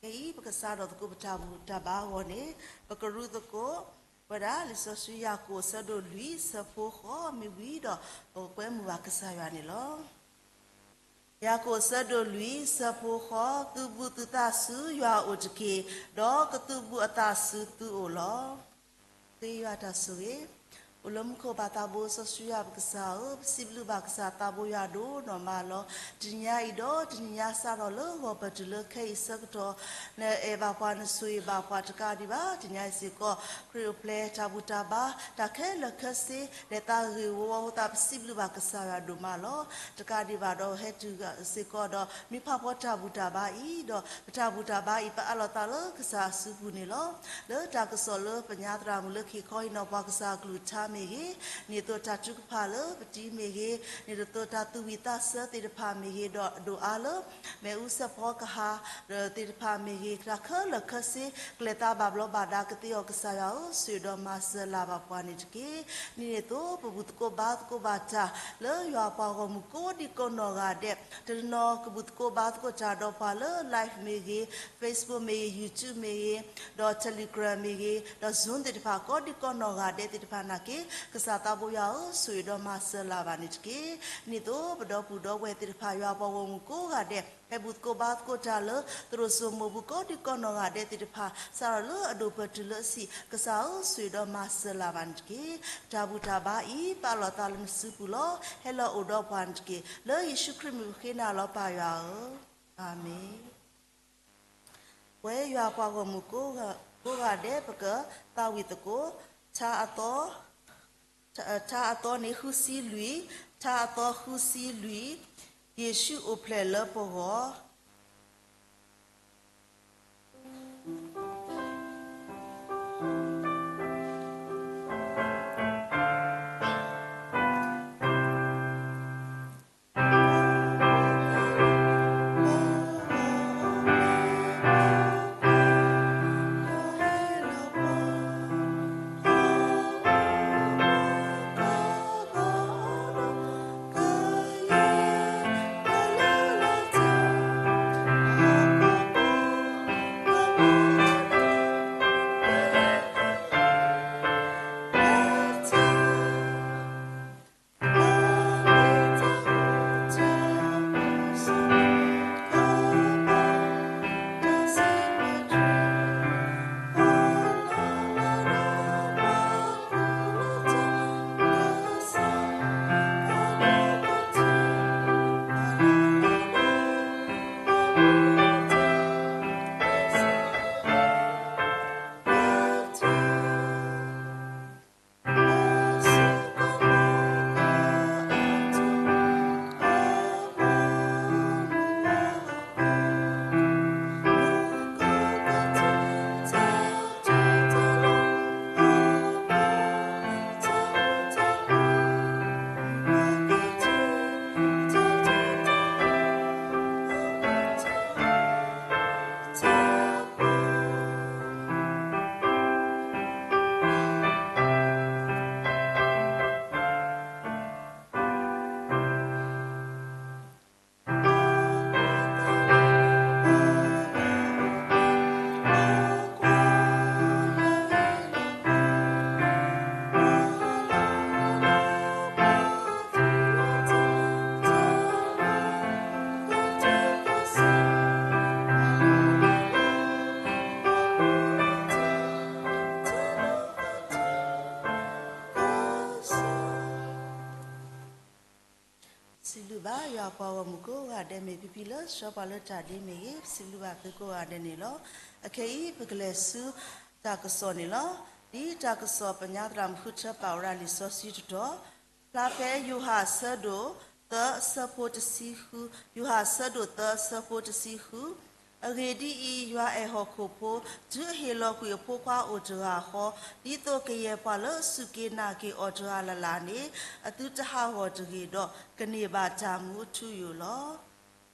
ခဲအံၤ ပကစးထီၣ်သကိးပတၢ်ဘူၣ်တၢ်ဘါအဂီၢ်န့ၣ်, ပကရူးသကိးဝဲဒၣ်လံာ်စီဆှံယၤကိာ်အဆၢဒိၣ်လွံၢ်ဆၢဖိဃိးမ့ၢ်ဝံၤဒီး ပကကွဲမုာ်ဘၣ်ကစၢ်ယွၤန့ၣ်လီၤ. ယၤကိာ်အဆၢဒိၣ်လွံၢ်ဆၢဖိဃိး, သုးဘူးသုသးဆူယွၤအအိၣ်တက့ၢ်, ဒီးကသုးဘူးအသးဆူသုအိၣ်လီၤ. ဃ့ယွၤတၢ်ဆိၣ်ဂ့ၤ, အိၣ်လၢမူခိၣ်ဘၣ်သးဘိစီဆှံယွၤပကစၢ်ဧၢ, ပစံးဘျုးဘၣ်ကစၢ်သးဘိယွၤဒိၣ်နီၢ်မးလီၤ. တနံၤညါအံၤဒီး တနံၤညါစးထီၣ်လၢဂီၤပတုၤလၢခဲအံၤဆၢကတီၢ်, နအဲၣ်ဘၣ်ပှၤ နဆိၣ်ဂ့ၤဘၣ်ပှၤတကးဒံးဘၣ်. တနံၤညါအံၤစ့ၢ်ကီး ခရံာ်အိၣ်ဖျဲၣ်တၢ်ဘူၣ်တၢ်ဘါ တၢ်ခဲလၢာ်ခဲဆ့ လဲၤသးဂ့ၢ်ဝီဝီအဃိသတး ပစံးဘျုးဘၣ်ကစၢ်ယွၤဒိၣ်မးလီၤ. တကးဒံးဘၣ်ဒီး ဟဲတုၤစ့ၢ်ကီးဒီး မ့ၢ်ဖးဖီတၢ်ဘူၣ်တၢ်ဘါအံၤဒီး ပတၢ်ဘူၣ်တၢ်ဘါအံၤ ပအးလီၤသးလၢကစၢ်အစုပူၤန့ၣ်လီၤ. လၢတၢ်ကစီၣ်လၢပညါသရၣ်မုၣ်လၢခံခီအံၤနီၢ် ပှၤကစၢ်အကလုၢ်ကထါမ့ၢ်ဂ့ၤ, ဒ်သိးတၢ်ထုကဖၣ်လၢပတံၤမ့ၢ်ဂ့ၤ, ဒ်သိးတၢ်သူၣ်ဝံၣ်သးဆၢသ့ၣ်တဖၣ်မ့ၢ်ဂ့ၤ, ဒီးအဒိၣ်အါလၢ မ့ၣ်အူစဲးဖီကဟၣ်သ့ၣ်တဖၣ်မ့ၢ်ဂ့ၤ, တၢ်ခဲလၢာ်ခဲဆ့ ကလဲၤသးဘၣ်ဘျီးဘၣ်ဒါကသ့အီၤ ကစၢ်ယွၤဧၢ, ဆိၣ်ဂ့ၤဒီးမၤစၢၤလၢ်ဘၣ်ပှၤန့ၣ်တက့ၢ်. ဒ်န့ၣ်အသိး ပဘူၣ်သကိးဘါသကိးဘၣ်တၢ် လၢယွၤပှၤဂီၢ်မုၢ်ကိးဒံကိးနီၢ်ဂၤဒဲး, တနီၤကဘူၣ်သကိးဘါသကိးတၢ်ဒီးပှၤလၢ live မ့ၢ်ဂ့ၤ, Facebook မ့ၢ်ဂ့ၤ, YouTube မ့ၢ်ဂ့ၤ, ဒီး Telegram မ့ၢ်ဂ့ၤ, ဒီး Zoom သ့ၣ်တဖၣ် ကိးဒံကိးနီၢ်ဂၤဒဲးသ့ၣ်တဖၣ်နာ်က့, ကစၢ်သးဘိယွၤဧၢ, ဆိၣ်ဂ့ၤဒီးမၤစၢၤလၢ်ဘၣ်န့ၣ်တက့ၢ်. ဒ်န့ၣ်အသိး ပဒီပုၢ်ဒီဝဲၢ်သ့ၣ်တဖၣ် ယွၤပှၤဂီၢ်မုၢ်ကိးဂၤဒဲး ဟဲဘူၣ်သကိးဘါသကိးတၢ်လၢ သရိာ်စိမိးပူၤ ကိးဒံကိးနီၢ်ဂၤဒဲးသ့ၣ်တဖၣ် စးထီၣ်လၢအဒိၣ်ပတုၤလၢအဆံး ကစၢ်ဧၢ, ဆိၣ်ဂ့ၤဒီးမၤစၢၤလၢ်ဘၣ်န့ၣ်တက့ၢ်. ပတၢ်ဘူၣ်တၢ်ဘါအံၤ ပအးလီၤသးလၢနစုပူၤလီၤ. ဟဲလီၤအိၣ်ဒီးပှၤန့ၣ်တက့ၢ်. လၢယ့ၣ်ၡူးခရံာ်မံၤပဃ့နၤလီၤ ပၢ်ယွၤဧၢ, အၤမ့ၣ်. ပဝဲယွၤပှၤဂီၢ်မုၢ်ကိးဂၤဒဲး ပကသးဝံၣ်သကိး ထါအသီ ထါအသီန့ၣ် ဃုဆံလွံၢ်, ထါအသီဃုဆံလွံၢ်, ယ့ၣ်ၡူးအိၣ်ဖျဲၣ်လၢပဂီၢ်. စံးဘျုးဘၣ်ယွၤပှၤဂီၢ်မုၢ်ကိးဂၤဒဲး မ့ၢ်ဖံဖံလၢဆှၢပှၤလၢတၢ်ဒ့မ့ၢ်ဂ့ၤ, ပစံးဘျုးဘၣ်သုကိးဂၤဒဲးန့ၣ်လီၤ. အခဲအံၤ ပကလဲၤဆူတၢ်ကစီၣ်န့ၣ်လီၤ. ဒ်တၢ်ကစီၣ်ပညါသရၣ်မုၣ်ဃုထၢပာ်ဝဲဒၣ်လံာ်စီဆှံတတီၤ, ဖျါဖဲယိၤဟၣ်အဆၢဒိၣ်သၢအဆၢဖိတဆံဃု, ယိၤဟၣ်အဆၢဒိၣ်သၢအဆၢဖိတဆံဃု, အဂ့ၢ်ဒ်အံၤ, ယွၤအဲၣ်ဟီၣ်ခိၣ်ဖိ, တုၤအဟ့ၣ်လီၤကွံာ်အဖိခွါအိၣ်တဂၤဃီ, ဒ်သိးကယဲၢ်ပှၤလၢအစူၢ်က့ၤနာ်က့ၤအီၤတဂၤလၢ်လၢ်န့ၣ်, အသုတဟးဂီၤတဂ့ၤဒီး, ကန့ၢ်ဘၣ်တၢ်မူအထူအယိာ်လီၤ.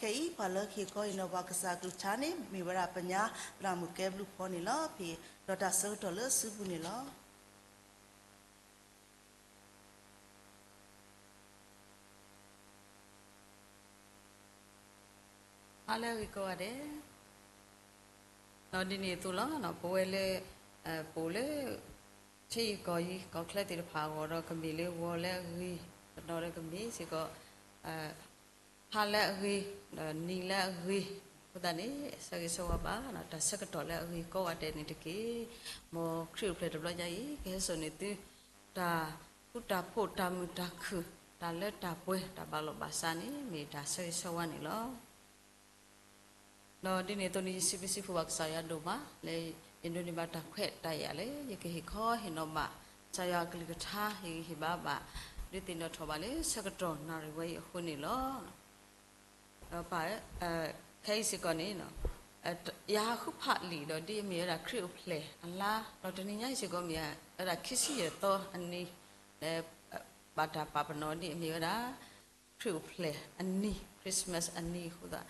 ခဲအံၤပှၤလၢခံခီအံၤနီၢ် ပှၤကစၢ်ကလုၢ်ကထါန့ၣ် မ့ၢ်ဝဲဒၣ်ပညါသရၣ်မုၣ်ကဲဘျုးဖီန့ၣ်လီၤ. ဖဲဒီးတၢ်ဆၢကတီၢ်လၢအစုပူၤန့ၣ်လီၤ. ဟါလၢအဂ့ၤကိးဂၤဒဲး. ဒီးဒ်န့ၣ်အသိးလီၤ, ပဝဲလၢ ပအိၣ်လၢ ထံကီၢ်အံၤ ကီၢ်ချၢသ့ၣ်တဖၣ်အဂီၢ်ဒီး ကမ့ၢ်လၢဂီၤလၢအဂ့ၤ, တနီၤဒီးကမ့ၢ်စ့ၢ်ကီး ဟါလၢအဂ့ၤ, ဒီးနံၤလၢအဂ့ၤ, အဃိသတးန့ၣ် ဆၢဂ့ၤဆၢဝါဘၣ် တၢ်ဆၢကတီၢ်လၢအဂ့ၤကိးဂၤဒဲးန့ၣ်တက့ၢ်. မ်ခရံာ်အိၣ်ဖျဲၣ်တဘျီညါအံၤ ကဟဲစိာ်န့ၢ်သု တၢ်ဃူတၢ်ဖိး တၢ်မုာ်တၢ်ခုၣ် တၢ်လၢတၢ်ပှဲၤ တၢ်ဘၣ်လီၢ်ဘၣ်စးန့ၣ် မ့ၢ်တၢ်ဆၢဂ့ၤဆၢဝါန့ၣ်လီၤ. ဒီးဒ်န့ၣ်အသိးန့ၣ် ယစံးဘျုးစံးဖှိၣ်ဘၣ်ကစၢ်ယွၤဒိၣ်မး လၢယဒိးန့ၢ်ဘၣ်တၢ်ခွဲးတၢ်ယာ်လၢ ယကဟ့ၣ်ခီဟ့ၣ်နီၤဘၣ် ကစၢ်ယွၤအကလုၢ်ကထါ ယကဟ့ၣ်ဘါဘၣ် ဒုးသ့ၣ်နီၣ်ထီၣ်ဘၣ်လၢဆၢကတီၢ်နၣ်ရံၣ်ဝဲအံၤအဃိန့ၣ်လီၤ. ဒီးပၢ်ဧၢ, ခဲအံၤစ့ၢ်ကီးန့ၣ် ယဟးဃုဖးလံာ်ဒီး ဒ်အမ့ၢ်ဝဲဒၣ်ခရံာ်အိၣ်ဖျဲၣ်အလါ ဒီးတနံၤညါအံၤစ့ၢ်ကီး မ့ၢ်ဝဲဒၣ်ခံဆံယဲၢ်သီအနံၤ လၢ ဘၣ်တၢ်ပာ်ပနီၣ်ဒ်အမ့ၢ်ဝဲဒၣ် ခရံာ်အိၣ်ဖျဲၣ်အနံၤ Christmas အနံၤအဃိသတး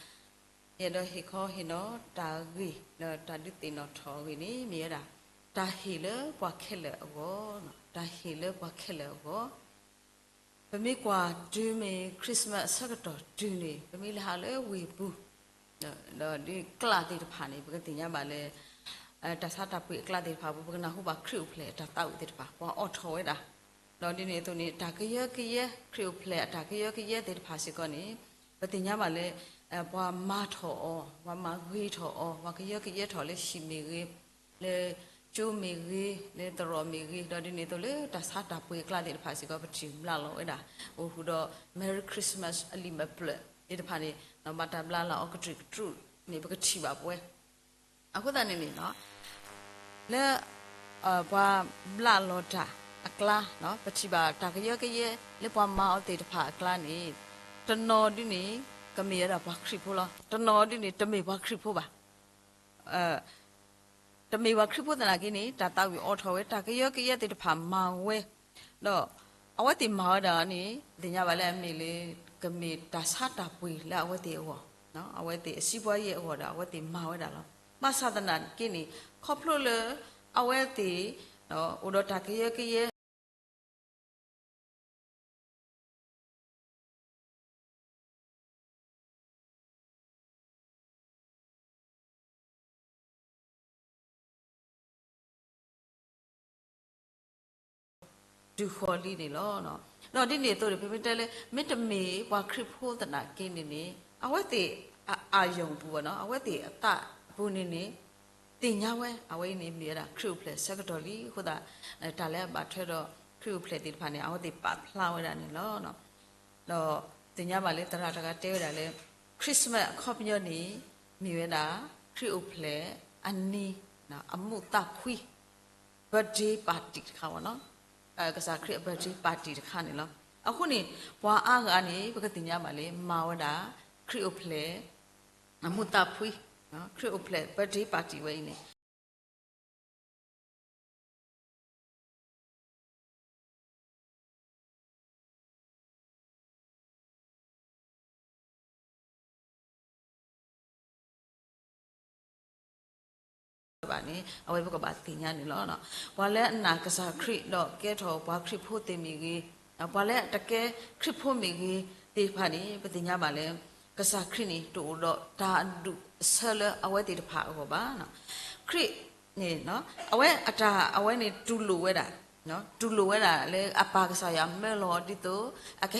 ယအဲၣ်ဒိးဟ့ၣ်ခီဟ့ၣ်နီၤတၢ်ဂ့ၢ် ဒီးတၢ်ဒုးသ့ၣ်နီၣ်ထီၣ်အဂ့ၢ်န့ၣ် မ့ၢ်ဝဲဒၣ် တၢ်ဟ့ၣ်လၢပှၤခဲလၢာ်အဂီၢ်, တၢ်ဟ့ၣ်လၢပှၤခဲလၢာ်အဂီၢ် ပမ့ၢ်ကွၢ်တုၤမ့ၢ် Christmas အဆၢကတီၢ်တုၤန့ၣ် ပမ့ၢ်လဲၤဟးလၢဝ့ၢ်ပူၤ ဒီးဒ်ကျးသ့ၣ်တဖၣ်န့ၣ် ပကသ့ၣ်ညါဘၣ်လၢ တၢ်ဆါတၢ်ပှ့ၤအကျးသ့ၣ်တဖၣ်ပူၤ ပကနၢ်ဟူဘၣ်ခရံာ်အိၣ်ဖျဲၣ်အတၢ်သးဝံၣ်သ့ၣ်တဖၣ် ပှၤအိးထီၣ်ဝဲဒၣ်, ဒီးဒ်န့ၣ်အသိးန့ၣ် တၢ်ကယၢကယဲ ခရံာ်အိၣ်ဖျဲၣ်အတၢ်ကယၢကယဲသ့ၣ်တဖၣ်စ့ၢ်ကီးန့ၣ် ပသ့ၣ်ညါဘၣ်လၢ ပှၤမၤထီၣ်အီၤ ပှၤမၤဂ့ၤထီၣ်အီၤ ပှၤကယၢကယဲထီၣ်လၢဟံၣ်မ့ၢ်ဂ့ၤ, လၢကၠိမ့ၢ်ဂ့ၤ, လၢသရိာ်မ့ၢ်ဂ့ၤ, ဒီးဒ်န့ၣ်အသိးလၢတၢ်ဆါတၢ်ပှ့ၤအကျးသ့ၣ်တဖၣ်စ့ၢ်ကီး ပထံၣ်ဘျးလီၤဝဲဒၣ် အိၣ်ဃုာ်ဒီး Merry Christmas အလံာ်မဲာ်ဖျၢၣ်သ့ၣ်တဖၣ်န့ၣ် ဘၣ်တၢ်ဘျးလီၤအီၤကတြူၢ်ကတြူၢ်န့ၣ် ပကထံၣ်ဘၣ်ပဝဲ အဃိသတးန့ၣ်န့ၣ်လီၤ လၢ ပှၤဘျးလီၤတၢ်အကျါ ပထံၣ်ဘၣ်တၢ်ကယၢကယဲ လၢပှၤမၤအီၤသ့ၣ်တဖၣ်အကျါန့ၣ် တနီၤဒုန့ၣ် ကမ့ၢ်ဝဲဒၣ်ပှၤခရံာ်ဖိလီၤ. တနီၤဒုန့ၣ် တမ့ၢ်ပှၤခရံာ်ဖိဘၣ်. တမ့ၢ်ပှၤခရံာ်ဖိသနာ်က့န့ၣ် တၢ်သးဝံၣ်အိးထီၣ်ဝဲ တၢ်ကယၢကယဲသ့ၣ်တဖၣ်မၤဝဲ ဒီးအဝဲသ့ၣ်မၤဝဲဒၣ်န့ၣ် ပသ့ၣ်ညါဘၣ်လၢအမ့ၢ်လၢ ကမ့ၢ်တၢ်ဆါတၢ်ပှ့ၤလၢအဝဲသ့ၣ်အဂီၢ်, အဝဲသ့ၣ်အစံးပှၤယဲၢ်အဂီၢ်ဒီး အဝဲသ့ၣ်မၤဝဲဒၣ်လီၤ. ဘၣ်ဆၣ်သနာ်က့န့ၣ် ခီဖျိလၢ အဝဲသ့ၣ် အိၣ်ဒီးတၢ်ကယၢကယဲ တုၤဃီၤလံန့ၣ်လီၤ. ဒီးဒ်န့ၣ်အသိးန့ၣ် ပမ့ၢ်တဲလၢ မ့တမ့ၢ်ပှၤခရံာ်ဖိသနာ်က့န့ၣ်န့ၣ် အဝဲသ့ၣ်အ အာရုံ ပူၤဘၣ်နီၤ အဝဲသ့ၣ်အသးပူၤန့ၣ်န့ၣ် သ့ၣ်ညါဝဲ အဝဲအံၤန့ၣ်မ့ၢ်ဝဲဒၣ်ခရံာ်အိၣ်ဖျဲၣ်ဆၢကတီၢ်လံအဃိသတး တၢ်လၢအဘၣ်ထွဲဒီးခရံာ်အိၣ်ဖျဲၣ်သ့ၣ်တဖၣ်န့ၣ် အဝဲသ့ၣ်ပာ်ဖျါဝဲဒၣ်န့ၣ်လီၤ. ဒီးသ့ၣ်ညါဘၣ်လၢသရၣ်တဂၤတဲဝဲဒၣ်လၢ Christmas အခီပညီန့ၣ် မ့ၢ်ဝဲဒၣ် ခရံာ်အိၣ်ဖျဲၣ်အနံၤ အမူးသးဖှံ birthday party တခါဘၣ်နီၤ ကစၢ်ခရံာ်အ birthday party တခါန့ၣ်လီၤ. အဃိန့ၣ် ပှၤအါဂၤန့ၣ် ပကသ့ၣ်ညါဘၣ်လၢ မၤဝဲဒၣ် ခရံာ်အိၣ်ဖျဲၣ် အမူးသးဖှံ ခရံာ်အိၣ်ဖျဲၣ် birthday party ဝဲအံၤန့ၣ် ဘၣ်န့ၣ် အဝဲပကဘၣ်သ့ၣ်ညါန့ၣ်လီၤ. ပှၤလၢအနာ်ကစၢ်ခရံာ်ဒီးကဲထီၣ်ပှၤခရံာ်ဖိသ့ၣ်မ့ၢ်ဂ့ၤ, ပှၤလၢအတကဲခရံာ်ဖိမ့ၢ်ဂ့ၤသ့ၣ်တဖၣ်န့ၣ် ပသ့ၣ်ညါဘၣ်လၢ ကစၢ်ခရံာ်န့ၣ် တအိၣ်ဒီးတၢ်အဒူၣ်အဆၢလၢအဝဲသ့ၣ်တဖၣ်အဂီၢ်ဘၣ်. ခရံာ်န့ၣ် အဝဲအတၢ်အဝဲန့ၣ်တူၢ်လိာ်ဝဲဒၣ်, တူၢ်လိာ်ဝဲဒၣ်လၢအပၢ်ကစၢ်ယွၤမၢလီၤဒ်သိး အက